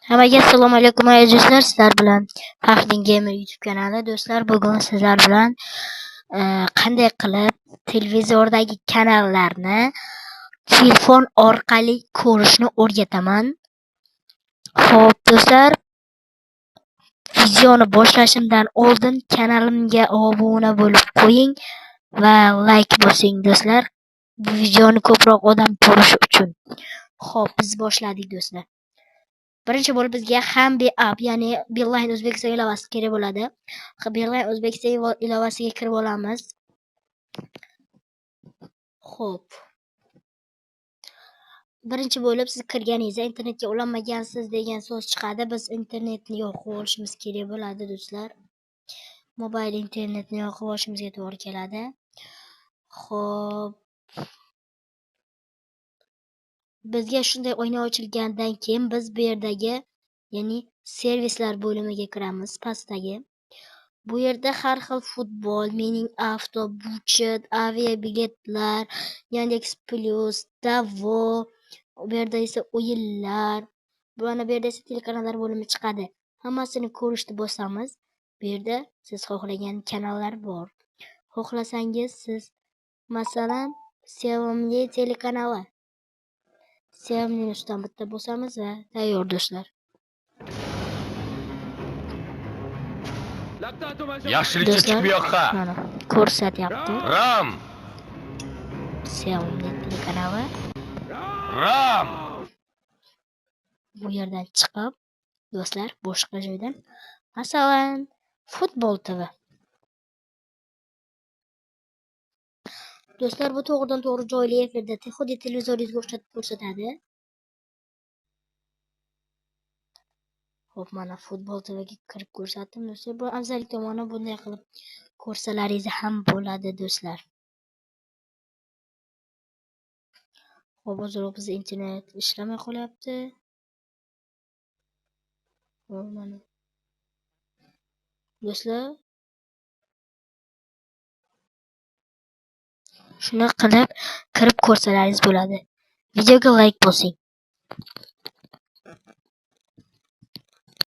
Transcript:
Hammaga assalomu alaykum aziz do'stlar, sizlar bilan Faxriddin Gamer YouTube kanali. Do'stlar, bugun sizlar bilan qanday qilib televizordagi kanallarni telefon orqali ko'rishni o'rgataman. Xo'p, do'stlar, videoni boshlashimdan oldin kanalimga obuna bo'lib qo'ying va like bosing do'stlar. Bu videoni ko'proq odam ko'rishi uchun. Xo'p, biz boshladik do'stlar. Birinchi bo'lib bizga Hambi app, ya'ni Beeline O'zbekiston ilovasi kerak bo'ladi. Beeline O'zbekiston ilovasiga kirib olamiz. Xo'p. Birinchi bo'lib siz kirganingizda internetga ulanmagansiz degan so'z chiqadi. Biz internetni yoqib olishimiz kerak bo'ladi do'stlar. Mobile internetni yoqib olishimizga to'g'ri keladi. Xo'p. Bizga shunday oyna ochilgandan keyin biz bu yerdagi, ya'ni servislar bo'limiga kiramiz, pastdagi. Bu yerda har xil futbol, mening avto, budjet, aviabiletlar, Yandex Plus, Davo, bu yerda esa o'yinlar, mana bu yerda esa telekanallar bo'limi chiqadi. Hammasini ko'rishni bosamiz. Bu yerda siz xohlagan kanallar bor. Xohlasangiz siz masalan Sevimli telekanali. Sevimli ustidan bitta bosamiz va tayyor do'stlar. Yaxshilikcha chiq bu yoqqa. Mana ko'rsatyapti. Ram! Sevimli telekanali. Ram! Bu yerdan chiqib do'stlar boshqa joydan, masalan, Futbol TV. Do'stlar, bu to'g'ridan to'g'ri joyli efirda xuddi televizoringizga o'xshatib ko'rsatadi. Xo'p, mana Futbol TVga kirib ko'rsatdim do'stlar. Bu afzallik tomoni, bunday qilib ko'rsalaringiz ham bo'ladi do'stlar. Xo'p, hozir bizda internet ishlamay qolyapti. Xo'p, mana. Do'stlar, shuni qilib kirib ko'rsalaringiz bo'ladi. Videoga like bosing.